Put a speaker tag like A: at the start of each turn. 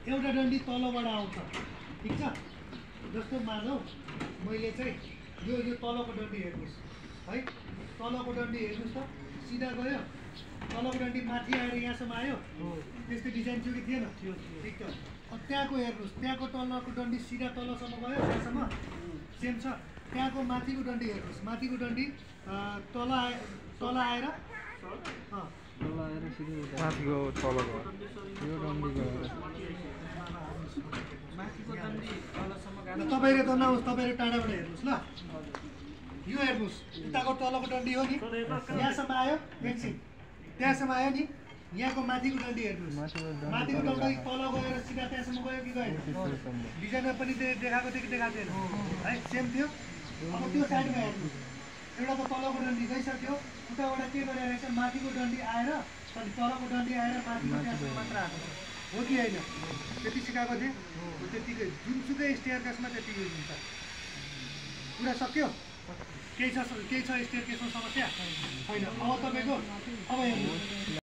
A: एउटा डन्डी तलबाट आउँछ ठिक छ जस्तो मानौ मैले चाहिँ यो तलको डन्डी हेर्नुस् है तलको डन्डी हेर्नुस् त सिधा गयो तलको डन्डी माथि आएर यहाँसम्म आयो त्यस्तो डिजाइन थियो कि थिएन ठिक छ त्यहाँको हेर्नुस् त्यहाँको तलको डन्डी सिधा तलसम्म गयो त्यहाँसम्म सेम छ त्यहाँको माथिको डन्डी हेर्नुस् माथिको डन्डी तल आएर
B: माथिको तलको यो डन्डी गएर
A: तपाईँले त नहोस् तपाईँले टाढाबाट हेर्नुहोस् ल यो हेर्नुहोस् उताको तलको डन्डी हो नि यहाँसम्म आयो एकछिन त्यहाँसम्म आयो नि यहाँको माथिको डन्डी हेर्नुहोस् माथिको डन्डी तल गएर सिधा त्यहाँसम्म गयो कि गएन डिजाइनमा पनि देखाएको थियो कि देखाएको थिएन है सेम थियो अब त्यो साइडमा हेर्नुहोस् एउटा त तलको डन्डी गइसक्यो उताबाट के गरेर रहेछ माथिको डन्डी आएर अनि तलको डन्डी आएर माथिको त्यहाँसम्म मात्र आएको हो कि होइन त्यति सिकाएको थिएँ त्यतिकै जुनसुकै स्टेयर केसमा त्यति युज हुन्छ कुरा सक्यो केही छ स्टेयर केसमा समस्या छैन अब तपाईँको अब हेर्नुहोस्